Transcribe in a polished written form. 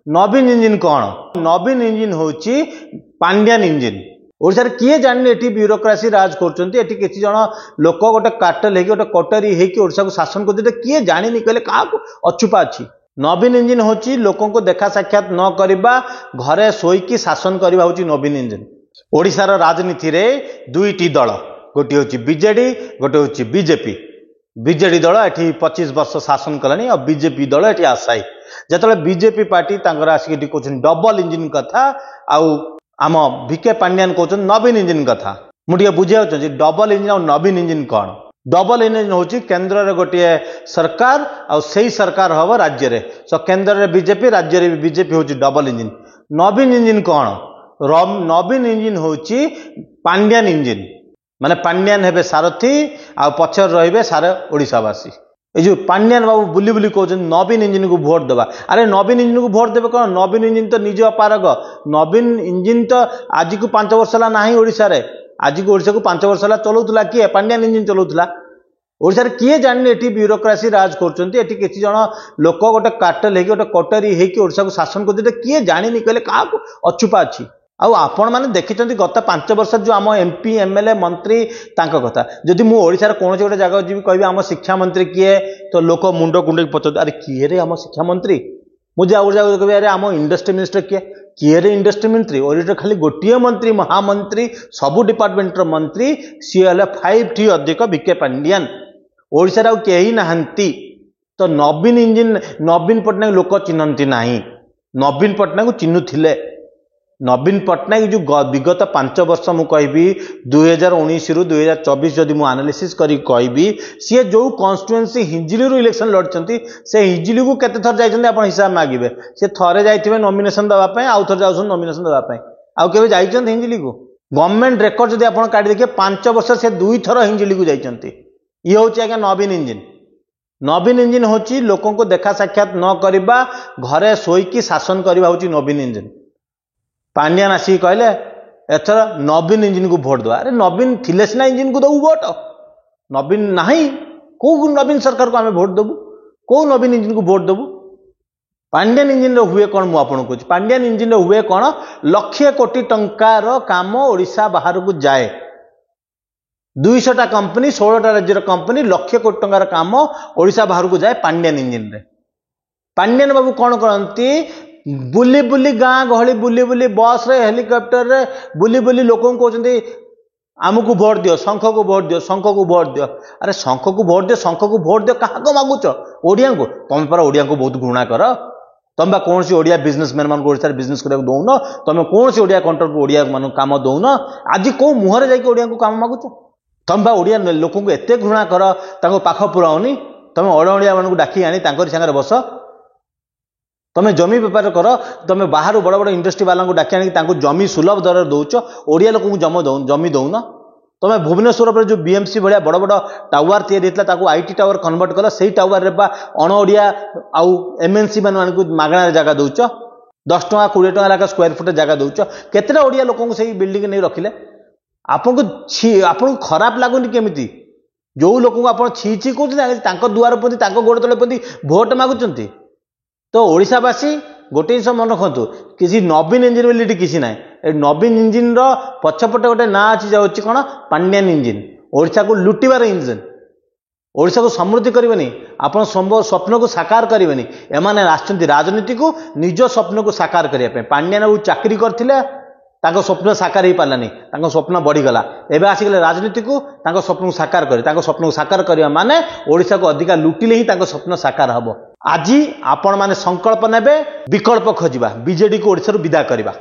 ନବୀନ ଇଞ୍ଜିନ୍ କ'ଣ? ନବୀନ ଇଞ୍ଜିନ୍ ହେଉଛି ପାଣ୍ଡିଆନ ଇଞ୍ଜିନ୍। ଓଡ଼ିଶାରେ କିଏ ଜାଣିନି ଏଠି ବ୍ୟୁରୋକ୍ରାସି ରାଜ କରୁଛନ୍ତି, ଏଠି କିଛି ଜଣ ଲୋକ ଗୋଟେ କାର୍ଟେଲ ହେଇକି, ଗୋଟେ କଟରୀ ହେଇକି ଓଡ଼ିଶାକୁ ଶାସନ କରୁଛନ୍ତି। ଏଟା କିଏ ଜାଣିନି କହିଲେ କାହାକୁ ଅଛୁପା ଅଛି? ନବୀନ ଇଞ୍ଜିନ୍ ହେଉଛି ଲୋକଙ୍କୁ ଦେଖା ସାକ୍ଷାତ ନ କରିବା, ଘରେ ଶୋଇକି ଶାସନ କରିବା ହେଉଛି ନବୀନ ଇଞ୍ଜିନ୍। ଓଡ଼ିଶାର ରାଜନୀତିରେ ଦୁଇଟି ଦଳ, ଗୋଟିଏ ହେଉଛି ବିଜେଡି, ଗୋଟେ ହେଉଛି ବିଜେପି। ବିଜେଡି ଦଳ ଏଠି 25 ବର୍ଷ ଶାସନ କଲାଣି ଆଉ ବିଜେପି ଦଳ ଏଠି ଆଶାୟୀ। ଯେତେବେଳେ ବିଜେପି ପାର୍ଟି ତାଙ୍କର ଆସିକି ଏଠି କହୁଛନ୍ତି ଡବଲ ଇଞ୍ଜିନ୍ କଥା, ଆଉ ଆମ ଭିକେ ପାଣ୍ଡିଆନ କହୁଛନ୍ତି ନବୀନ ଇଞ୍ଜିନ୍ କଥା। ମୁଁ ଟିକେ ବୁଝିବାକୁ ଚାହୁଁଛି ଡବଲ ଇଞ୍ଜିନ୍ ଆଉ ନବୀନ ଇଞ୍ଜିନ୍ କ'ଣ। ଡବଲ ଇଞ୍ଜିନ୍ ହେଉଛି କେନ୍ଦ୍ରରେ ଗୋଟିଏ ସରକାର ଆଉ ସେଇ ସରକାର ହବ ରାଜ୍ୟରେ। ସୋ କେନ୍ଦ୍ରରେ ବିଜେପି, ରାଜ୍ୟରେ ବି ବିଜେପି ହେଉଛି ଡବଲ ଇଞ୍ଜିନ୍। ନବୀନ ଇଞ୍ଜିନ୍ କ'ଣ? ନବୀନ ଇଞ୍ଜିନ୍ ହେଉଛି ପାଣ୍ଡିଆନ ଇଞ୍ଜିନ୍। ମାନେ ପାଣ୍ଡିଆନ ହେବେ ସାରଥୀ ଆଉ ପଛରେ ରହିବେ ସାରା ଓଡ଼ିଶାବାସୀ। ଏଇ ଯେଉଁ ପାଣ୍ଡିଆନ ବାବୁ ବୁଲି ବୁଲି କହୁଛନ୍ତି ନବୀନ ଇଞ୍ଜିନକୁ ଭୋଟ ଦେବା। ଆରେ ନବୀନ ଇଞ୍ଜିନକୁ ଭୋଟ ଦେବେ କ'ଣ? ନବୀନ ଇଞ୍ଜିନ ତ ନିଜ ଅପାରଗ। ନବୀନ ଇଞ୍ଜିନ ତ ଆଜିକୁ 5 ବର୍ଷ ହେଲା ନାହିଁ ଓଡ଼ିଶାରେ। ଆଜିକୁ ଓଡ଼ିଶାକୁ 5 ବର୍ଷ ହେଲା ଚଲାଉଥିଲା କିଏ? ପାଣ୍ଡିଆନ ଇଞ୍ଜିନ ଚଲାଉଥିଲା। ଓଡ଼ିଶାରେ କିଏ ଜାଣିନି ଏଠି ବ୍ୟୁରୋକ୍ରାସି ରାଜ କରୁଛନ୍ତି, ଏଠି କିଛି ଜଣ ଲୋକ ଗୋଟେ କାର୍ଟେଲ ହେଇକି, ଗୋଟେ କଟରୀ ହେଇକି ଓଡ଼ିଶାକୁ ଶାସନ କରୁଛନ୍ତି। ଏଟା କିଏ ଜାଣିନି କହିଲେ କାହାକୁ ଅଛୁପା ଅଛି? ଆଉ ଆପଣମାନେ ଦେଖିଛନ୍ତି ଗତ 5 ବର୍ଷ ଯେଉଁ ଆମ ଏମ୍ପି, ଏମ୍ଏଲ୍ଏ, ମନ୍ତ୍ରୀ ତାଙ୍କ କଥା। ଯଦି ମୁଁ ଓଡ଼ିଶାର କୌଣସି ଗୋଟେ ଜାଗାକୁ ଯିବି, କହିବି ଆମ ଶିକ୍ଷାମନ୍ତ୍ରୀ କିଏ, ତ ଲୋକ ମୁଣ୍ଡ କୁଣ୍ଡେଇକି ପଚାରୁଛନ୍ତି, ଆରେ କିଏ ରେ ଆମ ଶିକ୍ଷାମନ୍ତ୍ରୀ? ମୁଁ ଯେ ଆଉ ଗୋଟେ ଜାଗାକୁ କହିବି, ଆରେ ଆମ ଇଣ୍ଡଷ୍ଟ୍ରି ମିନିଷ୍ଟର କିଏ? କିଏ ରେ ଇଣ୍ଡଷ୍ଟ୍ରି ମନ୍ତ୍ରୀ? ଓଡ଼ିଶାର ଖାଲି ଗୋଟିଏ ମନ୍ତ୍ରୀ, ମହାମନ୍ତ୍ରୀ, ସବୁ ଡିପାର୍ଟମେଣ୍ଟର ମନ୍ତ୍ରୀ, ସିଏ ହେଲେ 5ଟି ଅଧିକ ଭିକେ ପାଣ୍ଡିଆନ। ଓଡ଼ିଶାରେ ଆଉ କେହି ନାହାନ୍ତି। ତ ନବୀନ ଇଞ୍ଜିନ୍, ନବୀନ ପଟ୍ଟନାୟକ ଲୋକ ଚିହ୍ନନ୍ତି ନାହିଁ। ନବୀନ ପଟ୍ଟନାୟକକୁ ଚିହ୍ନୁଥିଲେ। ନବୀନ ପଟ୍ଟନାୟକ ଯେଉଁ ବିଗତ 5 ବର୍ଷ, ମୁଁ କହିବି 2019ରୁ 2024, ଯଦି ମୁଁ ଆନାଲିସିସ୍ କରିକି କହିବି, ସିଏ ଯେଉଁ କନଷ୍ଟିଟ୍ୟୁଏନ୍ସି ହିଞ୍ଜିଳିରୁ ଇଲେକ୍ସନ୍ ଲଢ଼ିଛନ୍ତି, ସେ ହିଞ୍ଜିଳିକୁ କେତେ ଥର ଯାଇଛନ୍ତି ଆପଣ ହିସାବ ମାଗିବେ। ସେ ଥରେ ଯାଇଥିବେ ନମିନେସନ୍ ଦେବା ପାଇଁ, ଆଉ ଥରେ ଯାଉଛନ୍ତି ନମିନେସନ୍ ଦେବା ପାଇଁ। ଆଉ କେବେ ଯାଇଛନ୍ତି ହିଞ୍ଜିଳିକୁ? ଗଭର୍ଣ୍ଣମେଣ୍ଟ ରେକର୍ଡ ଯଦି ଆପଣ କାଢ଼ି ଦେଖିବେ, 5 ବର୍ଷ ସେ 2 ଥର ହିଞ୍ଜିଳିକୁ ଯାଇଛନ୍ତି। ଇଏ ହେଉଛି ଆଜ୍ଞା ନବୀନ ଇଞ୍ଜିନ୍। ନବୀନ ଇଞ୍ଜିନ୍ ହେଉଛି ଲୋକଙ୍କୁ ଦେଖା ସାକ୍ଷାତ ନ କରିବା, ଘରେ ଶୋଇକି ଶାସନ କରିବା ହେଉଛି ନବୀନ ଇଞ୍ଜିନ୍। ପାଣ୍ଡିଆନ ଆସିକି କହିଲେ ଏଥର ନବୀନ ଇଞ୍ଜିନକୁ ଭୋଟ ଦେବା। ଆରେ ନବୀନ ଥିଲେ ସିନା ଇଞ୍ଜିନକୁ ଦେବୁ ଭୋଟ। ନବୀନ ନାହିଁ, କେଉଁ ନବୀନ ସରକାରକୁ ଆମେ ଭୋଟ ଦେବୁ? କେଉଁ ନବୀନ ଇଞ୍ଜିନକୁ ଭୋଟ ଦେବୁ? ପାଣ୍ଡିଆନ ଇଞ୍ଜିନର ହୁଏ କ'ଣ? ମୁଁ ଆପଣଙ୍କୁ କହୁଛି ପାଣ୍ଡିଆନ ଇଞ୍ଜିନର ହୁଏ କ'ଣ। ଲକ୍ଷେ କୋଟି ଟଙ୍କାର କାମ ଓଡ଼ିଶା ବାହାରକୁ ଯାଏ। 200ଟା କମ୍ପାନୀ, 16ଟା ରାଜ୍ୟର କମ୍ପାନୀ, ଲକ୍ଷେ କୋଟି ଟଙ୍କାର କାମ ଓଡ଼ିଶା ବାହାରକୁ ଯାଏ ପାଣ୍ଡିଆନ ଇଞ୍ଜିନରେ। ପାଣ୍ଡିଆନ ବାବୁ କ'ଣ କରନ୍ତି? ବୁଲି ବୁଲି ଗାଁ ଗହଳି ବୁଲି ବୁଲି, ବସ୍ରେ, ହେଲିକପ୍ଟରରେ ବୁଲି ବୁଲି ଲୋକଙ୍କୁ କହୁଛନ୍ତି ଆମକୁ ଭୋଟ ଦିଅ, ଶଙ୍ଖକୁ ଭୋଟ ଦିଅ, ଶଙ୍ଖକୁ ଭୋଟ ଦିଅ। ଆରେ ଶଙ୍ଖକୁ ଭୋଟ ଦିଅ, ଶଙ୍ଖକୁ ଭୋଟ ଦିଅ, କାହାକୁ ମାଗୁଛ? ଓଡ଼ିଆଙ୍କୁ? ତମେ ପରା ଓଡ଼ିଆଙ୍କୁ ବହୁତ ଘୃଣା କର। ତମେ ବା କୌଣସି ଓଡ଼ିଆ ବିଜନେସମ୍ୟାନ୍ ମାନଙ୍କୁ ଓଡ଼ିଶାରେ ବିଜନେସ୍ କରିବାକୁ ଦଉନ। ତମେ କୌଣସି ଓଡ଼ିଆ କଣ୍ଟ୍ରାକ୍ଟର ଓଡ଼ିଆ ମାନଙ୍କୁ କାମ ଦଉନ। ଆଜି କେଉଁ ମୁହଁରେ ଯାଇକି ଓଡ଼ିଆଙ୍କୁ କାମ ମାଗୁଛ? ତମେ ବା ଓଡ଼ିଆ ଲୋକଙ୍କୁ ଏତେ ଘୃଣା କର, ତାଙ୍କ ପାଖ ପୁରାଉନି। ତମେ ଅଣଓଡ଼ିଆ ମାନଙ୍କୁ ଡାକି ଆଣି ତାଙ୍କରି ସାଙ୍ଗରେ ବସ। ତମେ ଜମି ବେପାର କର। ତମେ ବାହାରୁ ବଡ଼ ବଡ଼ ଇଣ୍ଡଷ୍ଟ୍ରି ବାଲାଙ୍କୁ ଡାକି ଆଣିକି ତାଙ୍କୁ ଜମି ସୁଲଭ ଦରରେ ଦଉଛ, ଓଡ଼ିଆ ଲୋକଙ୍କୁ ଜମି ଦଉନ। ତମେ ଭୁବନେଶ୍ୱର ଉପରେ ଯେଉଁ ବିଏମ୍ସି ଭଳିଆ ବଡ଼ ବଡ଼ ଟାୱାର ତିଆରି ହେଇଥିଲା, ତାକୁ IT tower convert କଲ। ସେଇ ଟାୱାରରେ ବା ଅଣ ଓଡ଼ିଆ ଆଉ ଏମ୍ଏନ୍ସି ମାନଙ୍କୁ ମାଗଣାରେ ଜାଗା ଦଉଛ। 10 ଟଙ୍କା 20 ଟଙ୍କା ଲେଖା ସ୍କୋୟାର ଫୁଟ ଜାଗା ଦଉଛ। କେତେଟା ଓଡ଼ିଆ ଲୋକଙ୍କୁ ସେଇ ବିଲ୍ଡିଂ ନେଇ ରଖିଲେ? ଆପଣଙ୍କୁ ଆପଣଙ୍କୁ ଖରାପ ଲାଗୁନି କେମିତି? ଯେଉଁ ଲୋକଙ୍କୁ ଆପଣ ଛି ଛି କହୁଛନ୍ତି, ତାଙ୍କ ଦୁଆର ପୋତି, ତାଙ୍କ ଗୋଡ଼ ତଳେ ପୋତି ଭୋଟ ମାଗୁଛନ୍ତି। ତ ଓଡ଼ିଶାବାସୀ ଗୋଟେ ଜିନିଷ ମନେ ରଖନ୍ତୁ, କିଛି ନବୀନ ଇଞ୍ଜିନ୍ ବୋଲି ଏଠି କିଛି ନାହିଁ। ଏ ନବୀନ ଇଞ୍ଜିନ୍ର ପଛପଟେ ଗୋଟେ ନାଁ ଅଛି, ଯାଉଛି କ'ଣ? ପାଣ୍ଡିଆନ ଇଞ୍ଜିନ୍। ଓଡ଼ିଶାକୁ ଲୁଟିବାର ଇଞ୍ଜିନ୍। ଓଡ଼ିଶାକୁ ସମୃଦ୍ଧି କରିବେନି, ଆପଣ ସ୍ୱପ୍ନକୁ ସାକାର କରିବେନି। ଏମାନେ ଆସିଛନ୍ତି ରାଜନୀତିକୁ ନିଜ ସ୍ୱପ୍ନକୁ ସାକାର କରିବା ପାଇଁ। ପାଣ୍ଡିଆନ ବାବୁ ଚାକିରି କରିଥିଲେ, ତାଙ୍କ ସ୍ୱପ୍ନ ସାକାର ହେଇପାରିଲାନି, ତାଙ୍କ ସ୍ୱପ୍ନ ବଢ଼ିଗଲା। ଏବେ ଆସିଗଲେ ରାଜନୀତିକୁ ତାଙ୍କ ସ୍ୱପ୍ନକୁ ସାକାର କରି। ତାଙ୍କ ସ୍ୱପ୍ନକୁ ସାକାର କରିବା ମାନେ ଓଡ଼ିଶାକୁ ଅଧିକା ଲୁଟିଲେ ହିଁ ତାଙ୍କ ସ୍ୱପ୍ନ ସାକାର ହେବ। ଆଜି ଆପଣମାନେ ସଂକଳ୍ପ ନେବେ, ବିକଳ୍ପ ଖୋଜିବା, ବିଜେଡିକୁ ଓଡ଼ିଶାରୁ ବିଦା କରିବା।